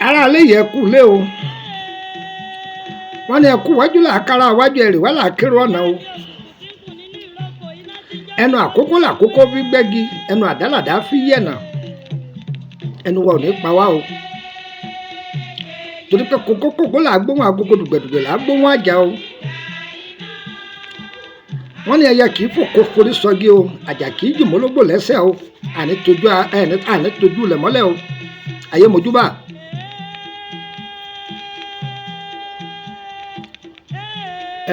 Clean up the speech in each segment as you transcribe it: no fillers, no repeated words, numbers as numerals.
Aráalé yẹ kú lé o. Wọ́n ní ẹkú wájú làákàrà wájú ẹ̀rì wá làákérò ọ̀nà o. Ẹnu àkókò làkókò fi gbẹ́gi, ẹnu àdálàdá fi yẹ̀nà. Ẹnu wa ò ní pa wá o, torí pé kókókókó là á gbóhùn agogo, dùgbẹ̀dùgbẹ̀ là á gbóhùn àjà o. Wọ́n ní ẹyẹ kì í fò kó forí sọgi o, àjà kì í jù mọ́lógbò lẹ́sẹ̀ o. Àní tójú àní tójú lẹ̀ mọ́lẹ̀ o. Ayé mojúbà.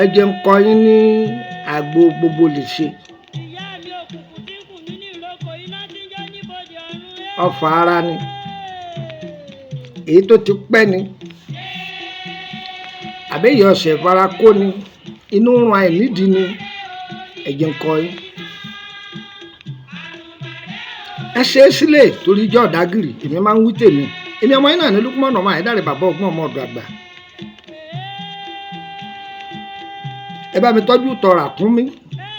Ẹ jẹ́ ń kọ́ yín ní àgbo gbogbo lè ṣe. Ọfà ara ni, èyí tó ti pẹ́ ni, àbẹ́yẹ ọ̀sẹ̀ ìfara kó ni, inú run àìnídìí ni. Ẹ jẹ́ ń kọ́ yín. Ẹ ṣe é sílẹ̀ torí ijọ́ ọ̀dágìrì. Èmi máa ń wí tèmi. Èmi ọmọ yín náà ní Lukman ọmọ Àyídáre, bàbá ọgbọ́n, ọmọ ọ̀dọ̀ àgbà. Ẹ bá mi tọ́jú tọrọ àkúnmí,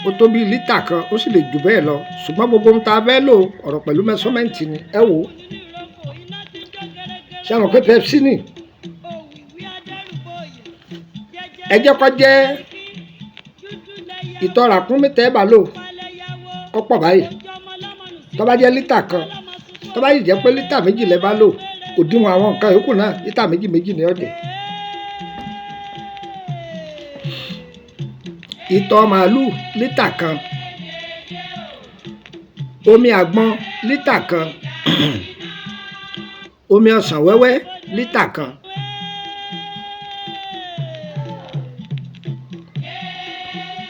ó tó bí lítà kan, ó sì lè jù bẹ́ẹ̀ lọ, ṣùgbọ́n gbogbo ohun tá a fẹ́ lò, ọ̀rọ̀ pẹ̀lú mẹ́sọ́mẹ́ǹtì ni. Ẹ wò ó, ṣé àwọn pé Pepsi ni? Ẹ jẹ́ kó jẹ́ ìtọ̀ ràkúnmí tẹ́ ẹ bá lò kó pọ̀ báyìí. Tó bá jẹ́ lítà kan, tó bá yìí jẹ́ pé lítà 2 lẹ bá lò, òdiwọ̀n àwọn nǹkan yòókù náà lítà 2 2 ni ó jẹ́. Ìtọ̀ màálù lítà kan, omi àgbọn lítà kan, omi ọsàn wẹ́wẹ́ lítà kan,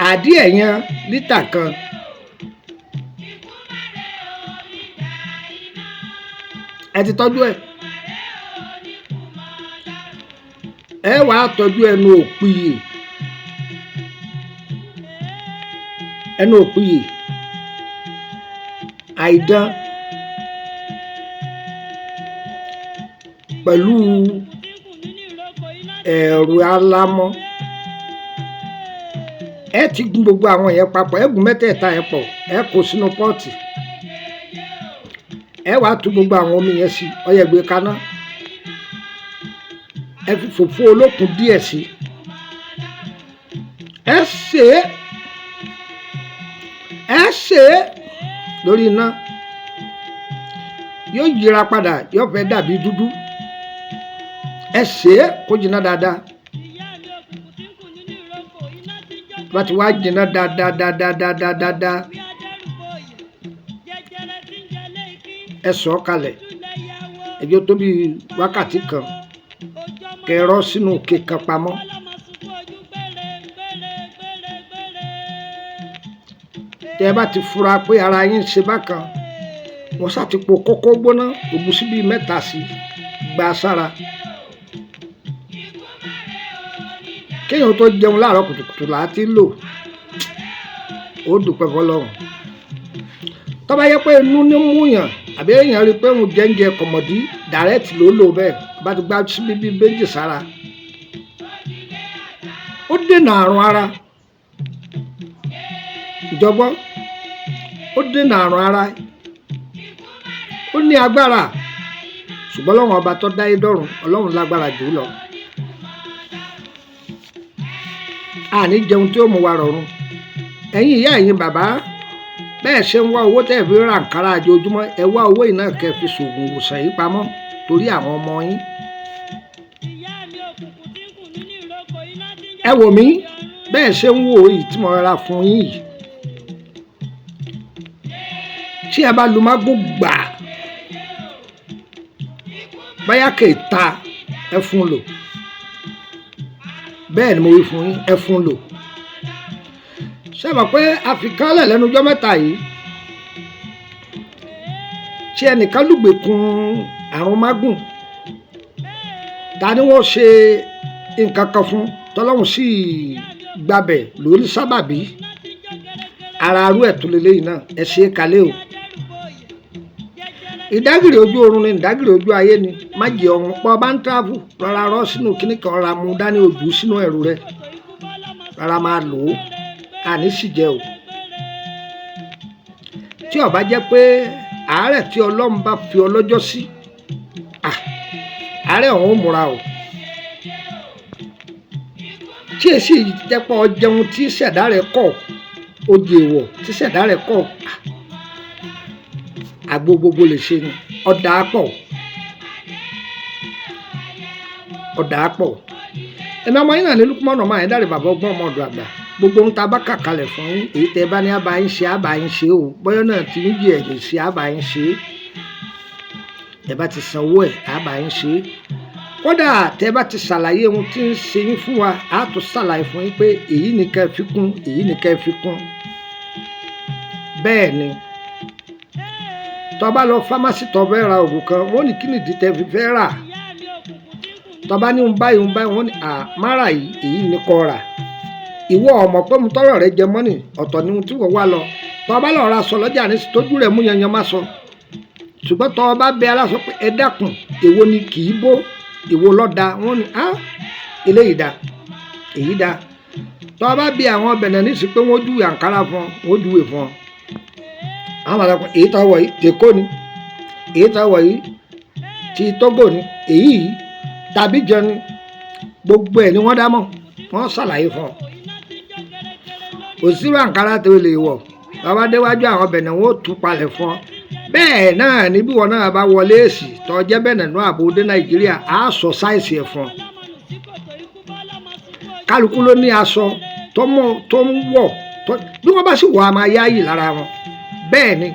àdí ẹ̀yàn lítà kan, ẹ ti tọ́jú ẹ̀. Ẹ wàá tọ́jú ẹnu òpìyè, ẹnu òpìyè, àìdán pẹ̀lú ẹ̀rù alámọ́. Ẹ ti gún gbogbo àwọn yẹn papọ̀, ẹ gún mẹ́tẹ̀ẹ̀ta yẹn pọ̀, ẹ kó sínú pọ́ọ̀tì, ẹ wàá tú gbogbo àwọn omi yẹn sí ọyẹ, gbé kaná, ẹ fi fòfó olókun díẹ̀ sí, ẹ sè é, ẹ sè é lórí iná. Yóò yíra padà, yóò fẹ́ dàbí dúdú. Ẹ sè é kó jiná dáadáa. Bá ti wá jiná dáadáa dáadáa dáadáa dáadáa, ẹ sọ̀ ọ́ kalẹ̀. Ẹ jẹ́ ó tó bí wákàtí kan, kẹ́ rọ́ sínú òkè kan pamọ́. Tẹ́ ẹ bá ti fura pé ara yín ń ṣe bákan, wọ́n sá ti po kókó gbóná òbu síbí mẹ́ta sí gba sára. Kéèyàn tó jẹun láàárọ̀ kùtùkùtù là á ti lò ó. Dúpẹ́ fọlọ́run. Tó bá yẹ pé inú ní múyàn, àbí èèyàn rí i pé òun jẹ́ńjẹ kọ̀mọ̀dí, dàrẹ́tì ló lò bẹ́ẹ̀. Bá ti gbá síbí bíi méjì sára, ó dènà àrùn ara ìjọgbọ́n, ó dènà àrùn ara, ó ní agbára. Ṣùgbọ́n Ọlọ́run ọba tó dáyé dọ́run, Ọlọ́run lágbára jù ú lọ. Àní jẹun tí ó mú wa rọrùn. Ẹ̀yin ìyá, ẹ̀yin bàbá, bẹ́ẹ̀ ṣe ń wá owó tẹ́ ẹ̀ fi ra àǹkárá àjọjúmọ́, ẹ wá owó yìí náà kẹ́ fi ṣoògùn ìwòsàn yìí pamọ́ torí àwọn ọmọ yín. Ẹ wò mí, bẹ́ẹ̀ ṣe ń wò yìí tí mo rọra fún yín yìí, tí ẹ bá lu mágùn gbà báyà kẹta, ẹ fún lò. Bẹ́ẹ̀ ni mo wí fún yín, ẹ fún lò. Ṣé mọ̀ pé àfikánlẹ̀ lẹ́nu ọjọ́ mẹ́ta yìí tí ẹnìkan lùgbèkùn àrùn mágùn, ta ni wọ́n ṣe nǹkan kan fún, tọ́lọ́hún sì gbabẹ̀ lórí sábàbí ara arú ẹ̀ tó lélẹ́yìn náà. Ẹ ṣe é kalẹ̀ o. Ìdágìrì ojú oorun ni, ìdágìrì ojú ayé ni. Má jẹ ọ̀hún pọ̀ bá ń travel, rọra rọ́ sínú kíní kan, rọra mú dání, ojú sínú ẹ̀rù rẹ, rọra máa lò ó. Àní sì jẹ o. Tí ó bá jẹ́ pé àárẹ̀ tí Ọlọ́run bá fi ọlọ́jọ́ sí, Àárẹ̀ ọ̀hún ó múra o. Tí èsì jẹ́pọ̀ jẹun tí ṣẹ̀dá rẹ̀ kọ̀, ó di èèwọ̀ tí ṣẹ̀dá rẹ̀ kọ̀, àgbo gbogbo lè ṣe ni. Ọ̀dà pọ̀, ọ̀dà pọ̀. Ẹ̀mí ọmọ yín náà ní Lukumanu ọmọ Ayédáre, bàbá ọgbọ́n, ọmọ ọ̀dọ̀ àgbà. Gbogbo ohun tá a bá kà kalẹ̀ fún yín, èyí tẹ́ ẹ bá ní àbá yín ṣe, àbá yín ṣe o. Bọ́yọ́ náà ti ń jẹ́ ẹ̀ lè ṣe, àbá yín ṣe. Ẹ bá ti sanwó ẹ̀, àbá yín ṣe. Kódà tẹ́ bá ti ṣàlàyé ohun tí ń ṣe yín fún wa, á tún ṣàlàyé fún yín pé èyí ni ká ẹ fi kún, èyí ni ká ẹ fi kún. Bẹ́ẹ̀ ni, tó bá lọ fámásì, tó fẹ́ ra oògùn kan, wọ́n ní kí nìdí tẹ́ fi fẹ́ rà. Tó bá ní ń báyìí ń báyìí, wọ́n ní à má rà yìí, èyí ni kó rà. Ìwọ ọmọ pé mo tọrọ rẹ jẹ mọ́nì, ọ̀tọ̀ ni ohun tí wọ́n wá lọ. Tó bá lọ ra aṣọ lọ́jà ní tójú rẹ̀ mú yanyan má sọ. Ṣùgbọ́n tó bá bẹ aláṣọ pé ẹ dákun, èwo ni kì í bó, èwo ló da, wọ́n ní á eléyìí da, èyí da. Tó bá bí àwọn Bẹ̀nẹ̀ nísì pé wọ́n júwe àǹkárá fún ọ, wọ́n júwe fún ọ. Àwọn àgbà pé èyí tó wọ̀ yìí tèkó ni, èyí tó wọ̀ yìí ti Tógò ni, èyí yìí tàbí jẹun ni. Gbogbo ẹ̀ ni wọ́n dá mọ̀, wọ́n ṣàlàyé fún ọ. Òsínú àǹkárá tó lè wọ̀, bàbá déwájú àwọn Bẹ̀nẹ̀, wọ́n ó tú palẹ̀ fún ọ. Bẹ́ẹ̀ náà ni bí wọn náà bá wọlé èsì tó jẹ́ Bẹ̀nẹ̀ náà àbò dé Nàìjíríà, á sọ size ẹ̀ fún ọ. Kálukú ló ní aṣọ tó mọ̀ tó ń wọ̀ bí wọ́n bá sì wọ̀, a máa yáàyè lára wọn. Bẹ́ẹ̀ ni,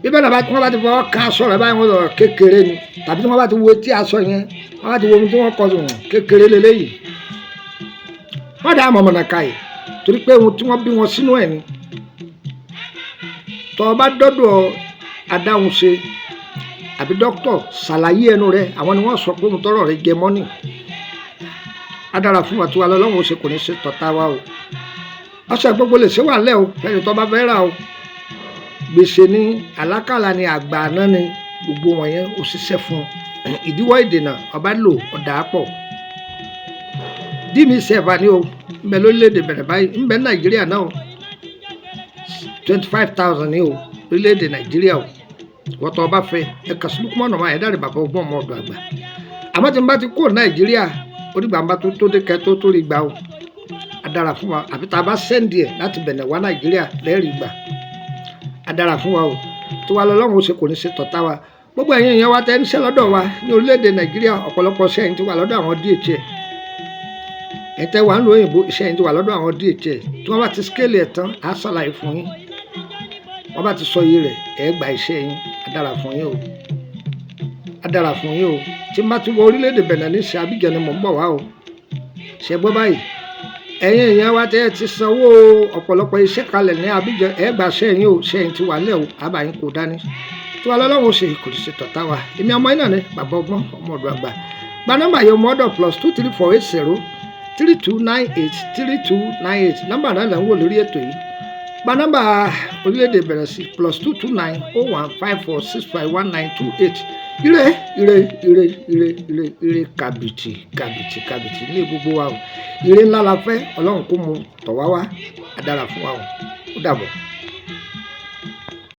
bí bẹ́ẹ̀ náà bá wọ́n bá ti fọwọ́ kan aṣọ rẹ̀ báyìí, wọ́n sọ kékeré ni, tàbí tí wọ́n bá ti wo etí aṣọ yẹn, wọ́n bá ti wo ohun tí wọ́n kọ sùn, kékeré leléyìí. Wọ́n dá àmọ̀mọ̀nà ka yìí torí pé ohun tí wọ́n bí wọn sínú ẹ̀ ni. Tọ́ ọ bá dọ́dọ̀ adáhunṣe àbí dókítọ̀, ṣàlàyé ẹnu rẹ, àwọn ni wọ́n sọ pé ohun tọ́rọ̀ rẹ jẹ mọ́nì. Á dára fún wa tí wàá lọ́wọ́ ó ṣe, kò ní ṣe tọ́ta wa o. Ọṣẹ gbogbo lè ṣe wà lẹ́ o, fẹ́ni tó bá fẹ́ rà o. Gbèsè ní àlákàlà ni, àgbà náà ni, gbogbo wọ̀nyẹn ó ṣiṣẹ́ fún ìdíwọ́ ìdènà ọba lò ọ̀dà pọ̀. Dí mi sẹ́ẹ̀fà ni o, ń bẹ lórílẹ̀‐èdè bẹ̀rẹ̀ báyìí, ń bẹ Nàìjíríà náà o. 25,000 ni o lórílẹ̀‐èdè Nàìjíríà o. Wọ́tọ̀ ọba fẹ́, ẹ kà sí Lukumanu ọmọ Ayédáre, bàbá ọgbọ́n, ọmọ ọ̀dọ̀ àgbà. Àmọ́ tí n bá ti kó Nàìjíríà, onígbà ń bá tó tó dé kẹ́ tó tó rí gbà o. A dára fún wa, àfi tá a bá send ẹ̀ láti Bẹ̀nẹ̀ wá Nàìjíríà lẹ́rìí gbà. A dára fún wa o. Tó wa lọ́lọ́run ó ṣe, kò ní ṣe tọ̀tá wa. Gbogbo ẹ̀yin èèyàn wa tẹ́ ń ṣe lọ́dọ̀ wa ní orílẹ̀-èdè Nàìjíríà, ọ̀pọ̀lọpọ̀ iṣẹ́ yìí ti wà lọ́dọ̀ àwọn DHL. Ẹ̀ tẹ́ wà ń lo òyìnbó, iṣẹ́ yìí ti wà lọ́dọ̀ àwọn DHL. Tí wọ́n bá ti scale ẹ̀ tán, á ṣàlàyé fún yín. Wọ́n bá ti sọ iye rẹ̀, ẹ̀ gba iṣẹ́ yín. A dára fún yín o, a dára fún yín o. Tí n bá ti wọ orílẹ̀-èdè Bẹ̀nẹ̀ ní ṣe Abidjan ni mò ń bọ̀ wá o. Ṣe gbọ́ báyìí, ẹ̀yin èèyàn wa tẹ́ ẹ ti sanwó ọ̀pọ̀lọpọ̀ iṣẹ́ kalẹ̀ ní Abidjan, ẹ̀ gba iṣẹ́ yín o. Iṣẹ́ yín ti wà lẹ́ o, àbá yín kò dání. Tí wàá lọ́lọ́run ó ṣe, kò ní ṣe tọ̀tá wa. Èmi ọmọ yín náà ni bàbá ọgbọ́n, ọmọ ọ̀dọ̀ àgbà. Gba nọ́mbà yẹn ọmọ ọ̀dọ̀: +234 80 3298 3298. Nọ́mbà náà là ń wò lórí ètò yìí. Gba nọ́mbà orílẹ̀-èdè bẹ̀rẹ̀ sí +229 01 5465 1928. Ire, ire, ire, ire, ire, ire kàbìtì kàbìtì kàbìtì ní gbogbo wa o. Ire ńlá la fẹ́, Ọlọ́run kó mu tọ̀ wá wá. Á dára fún wa o. Ó dàbọ̀.